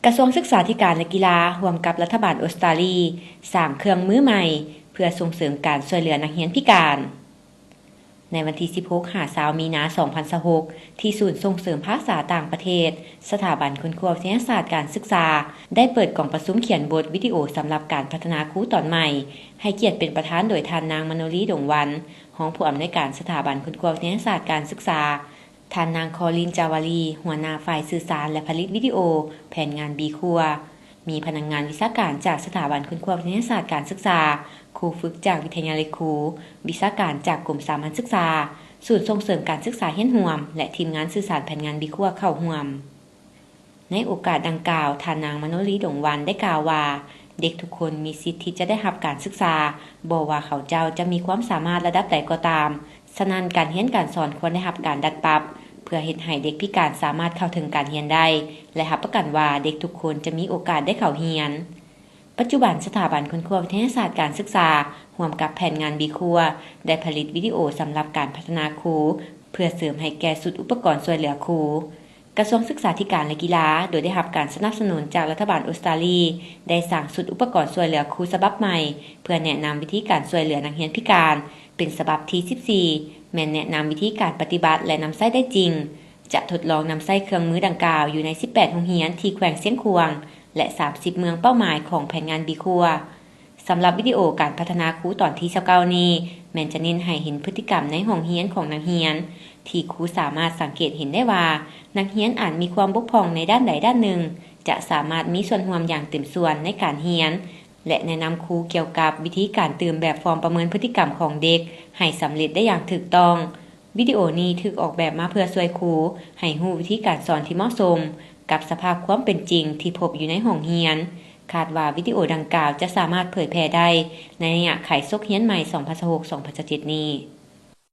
ກະຊວງສຶກສາທິການ ແລະ ກິລາ ຮ່ວມກັບລັດຖະບານອົດສະຕາລີ ສ້າງເຄື່ອງມືໃໝ່ ເພື່ອສົ່ງເສີມການຊ່ວຍເຫຼືອນັກຮຽນພິການ. ໃນວັນທີສິບຫົກ ຫາ ຊາວ ມີນາ ສອງພັນຊາວຫົກ ທີ່ສູນສົ່ງເສີມພາສາຕ່າງປະເທດ ສະຖາບັນຄົ້ນຄວ້າວິທະຍາສາດການສຶກສາ ໄດ້ເປີດກອງປະຊຸມຂຽນບົດວິດີໂອສຳລັບການພັດທະນາຄູຕອນໃໝ່. ໃຫ້ກຽດເປັນປະທານໂດຍທ່ານນາງ ມະໂນລີ ດົງວັນ ຮອງຜູ້ອຳນວຍການສະຖາບັນຄົ້ນຄວ້າວິທະຍາສາດການສຶກສາ, ທ່ານນາງ ຄໍລິນ ຈາວາລີ ຫົວໜ້າຝ່າຍສື່ສານ ແລະ ຜະລິດວິດີໂອ ແຜນງານ B ຄົວ ມີພະນັກງານວິຊາການຈາກສະຖາບັນຄົ້ນຄວ້າວິທະຍາສາດການສຶກສາ, ຄູຝຶກຈາກວິທະຍາໄລຄູ, ວິຊາການຈາກກົມສາມັນສຶກສາ, ສູນສົ່ງເສີມການສຶກສາຮຽນຮ່ວມ ແລະ ທີມງານສື່ສານແຜນງານ B ຄົວ ເຂົ້າຮ່ວມ. ໃນໂອກາດດັ່ງກ່າວ, ທ່ານນາງ ມະໂນລີ ດົງວັນ ໄດ້ກ່າວວ່າ, ເດັກທຸກຄົນມີສິດທີ່ຈະໄດ້ຮັບການສຶກສາ, ບໍ່ວ່າເຂົາເຈົ້າຈະມີຄວາມສາມາດລະດັບໃດກໍຕາມ. ສະນັ້ນ, ການຮຽນການສອນຄວນໄດ້ຮັບການດັດປັບ ເພື່ອເຮັດໃຫ້ເດັກພິການສາມາດເຂົ້າເຖິງການຮຽນໄດ້ ແລະ ຮັບປະກັນວ່າເດັກທຸກຄົນຈະມີໂອກາດໄດ້ເຂົ້າຮຽນ. ປັດຈຸບັນ, ສະຖາບັນຄົ້ນຄວ້າວິທະຍາສາດການສຶກສາ ຮ່ວມກັບແຜນງານ B ຄົວ ໄດ້ຜະລິດວິດີໂອສຳລັບການພັດທະນາຄູ ເພື່ອເສີມໃຫ້ແກ່ຊຸດອຸປະກອນຊ່ວຍເຫຼືອຄູ. ກະຊວງສຶກສາທິການ ແລະ ກິລາ ໂດຍໄດ້ຮັບການສະໜັບສະໜູນຈາກລັດຖະບານອົດສະຕາລີ ໄດ້ສ້າງຊຸດອຸປະກອນຊ່ວຍເຫຼືອຄູສະບັບໃໝ່ ເພື່ອແນະນຳວິທີການຊ່ວຍເຫຼືອນັກຮຽນພິການ ເປັນສະບັບທີສິບສີ່ ແມ່ນແນະນຳວິທີການປະຕິບັດ ແລະ ນຳໃຊ້ໄດ້ຈິງ. ຈະທົດລອງນຳໃຊ້ເຄື່ອງມືດັ່ງກ່າວຢູ່ໃນສິບແປດໂຮງຮຽນທີ່ແຂວງຊຽງຂວາງ ແລະ ສາມສິບເມືອງເປົ້າໝາຍຂອງແຜນງານ B ຄົວ. ສຳລັບວິດີໂອການພັດທະນາຄູຕອນທີຊາວເກົ້ານີ້ ແມ່ນຈະເນັ້ນໃຫ້ເຫັນພຶດຕິກຳໃນຫ້ອງຮຽນຂອງນັກຮຽນ ທີ່ຄູສາມາດສັງເກດເຫັນໄດ້ວ່າ ນັກຮຽນອາດມີຄວາມບົກຜ່ອງໃນດ້ານໃດດ້ານໜຶ່ງ ຈະສາມາດມີສ່ວນຮ່ວມຢ່າງເຕັມສ່ວນໃນການຮຽນ ແລະ ແນະນຳຄູກ່ຽວກັບວິທີການຕື່ມແບບຟອມປະເມີນພຶດຕິກຳຂອງເດັກໃຫ້ສຳເລັດໄດ້ຢ່າງຖືກຕ້ອງ. ວິດີໂອນີ້ຖືກອອກແບບມາເພື່ອຊ່ວຍຄູໃຫ້ຮູ້ວິທີການສອນທີ່ເໝາະສົມກັບສະພາບຄວາມເປັນຈິງທີ່ພົບຢູ່ໃນຫ້ອງຮຽນ. ຄາດວ່າວິດີໂອດັ່ງກ່າວຈະສາມາດເຜີຍແຜ່ໄດ້ໃນໄລຍະຂາຍສົກຮຽນໃໝ່ ສອງພັນຊາວຫົກ ສອງພັນຊາວເຈັດນີ້.